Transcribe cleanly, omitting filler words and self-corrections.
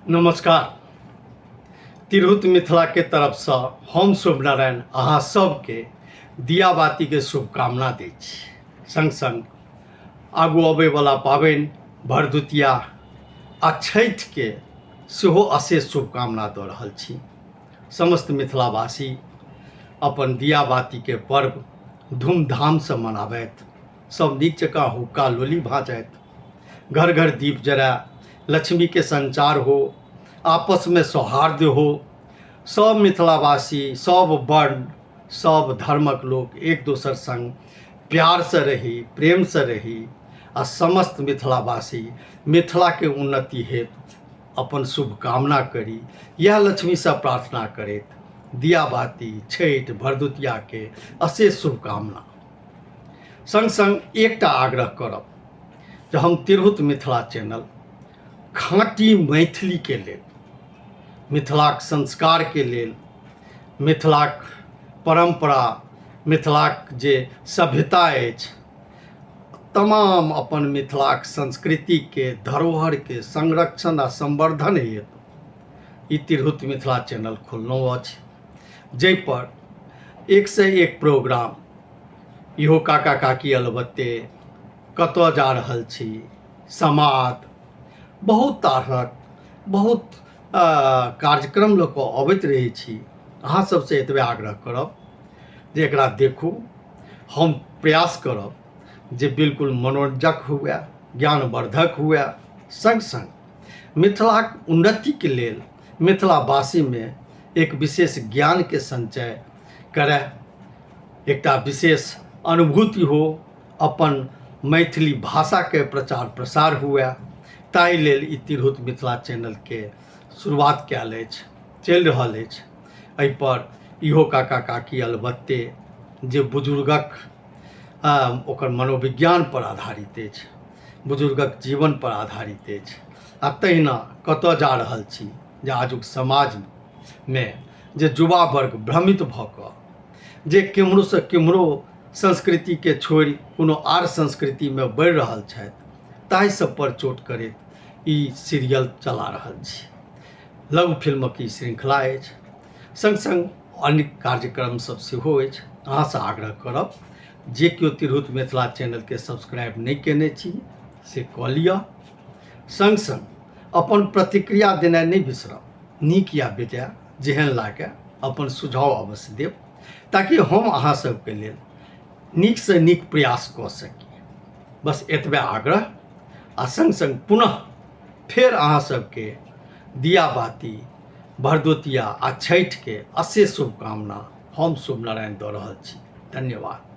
नमस्कार। तिरहुत मिथिलाके तरफसँ हम शुभ नारायण अहाँ सबके दिया बातीके शुभकामना दै छी। सङ्ग सङ्ग आगू अबैवला पाबनि भरदुतिया आ छठिके सेहो अशेष शुभकामना दऽ रहल छी। समस्त मिथिलावासी अपन दिया बातीके पर्व धूमधामसँ मनाबथि, सब नीक जकाँ हुक्का लोली भाँजथि, घर घर दीप जराय, लक्ष्मीके संचार हो, आपसमे सौहार्द हो, सब मिथिलावासी सब वर्ण सब धर्मक लोक एक दोसर सङ्ग प्यारसँ रही, प्रेमसँ रही आ समस्त मिथिलावासी मिथिलाके उन्नति हेतु अपन शुभकामना करी, इएह लक्ष्मीसँ प्रार्थना करैत दिया बाती छठि भरदुतियाके अशेष शुभकामना। सङ्ग सङ्ग एकटा आग्रह करब जे हम तिरहुत मिथिला चैनल खाँटी मैथिलीके लेल, मिथिलाक संस्कारके लेल, मिथिलाक परम्परा, मिथिलाक जे सभ्यता अछि, तमाम अपन मिथिलाक संस्कृतिके धरोहरके संरक्षण आ संवर्धन हेतु ई तिरहुत मिथिला चैनल खोललहुँ अछि, जाहिपर एकसँ एक प्रोग्राम इहो काका काकी अलबत्ते, कतऽ जा रहल छी, समाद, बहुत तरहक बहुत कार्यक्रम लऽ कऽ अबैत रहै छी। अहाँ सबसँ एतबे आग्रह करब जे एकरा देखू। हम प्रयास करब जे बिल्कुल मनोरंजक हुए, ज्ञानवर्धक हुए, सङ्ग सङ्ग मिथिलाक उन्नतिके लेल मिथिलावासीमे एक विशेष ज्ञानके सञ्चय करय, एकटा विशेष अनुभूति हो, अपन मैथिली भाषाके प्रचार प्रसार हुए, ताहि लेल ई तिरहुत मिथिला चैनलके शुरुआत कयल अछि, चलि रहल अछि। एहिपर इहो काका काकी अलबत्ते जे बुजुर्गक ओकर मनोविज्ञान पर आधारित अछि, बुजुर्गक जीवन पर आधारित अछि, आ तहिना कतऽ जा रहल छी जे आजुक समाजमे जे युवा वर्ग भ्रमित भऽ कऽ जे केम्हरोसँ केम्हरो संस्कृतिके छोड़ि कोनो आर संस्कृतिमे बढ़ि रहल छथि, ताहि सब पर चोट करैत ई सीरियल चला रहल छी। लघु फिल्मक ई श्रृंखला अछि, सङ्ग सङ्ग अन्य कार्यक्रम सब सेहो अछि। अहाँसँ आग्रह करब जे केओ तिरहुत मिथिला चैनलके सब्सक्राइब नहि केने छी से कऽ लिअ। सङ्ग सङ्ग अपन प्रतिक्रिया देनाइ नहि बिसरब, नीक या बेजाय जेहन लागए अपन सुझाव अवश्य देब, ताकि हम अहाँ सबके लेल नीकसँ नीक प्रयास कऽ सकी। बस एतबे आग्रह आ सङ्ग सङ्ग पुनः फेर अहाँ सबके दिया बाती भरदुतिया आ छठिके अशेष शुभकामना हम शुभ नारायण दऽ रहल छी। धन्यवाद।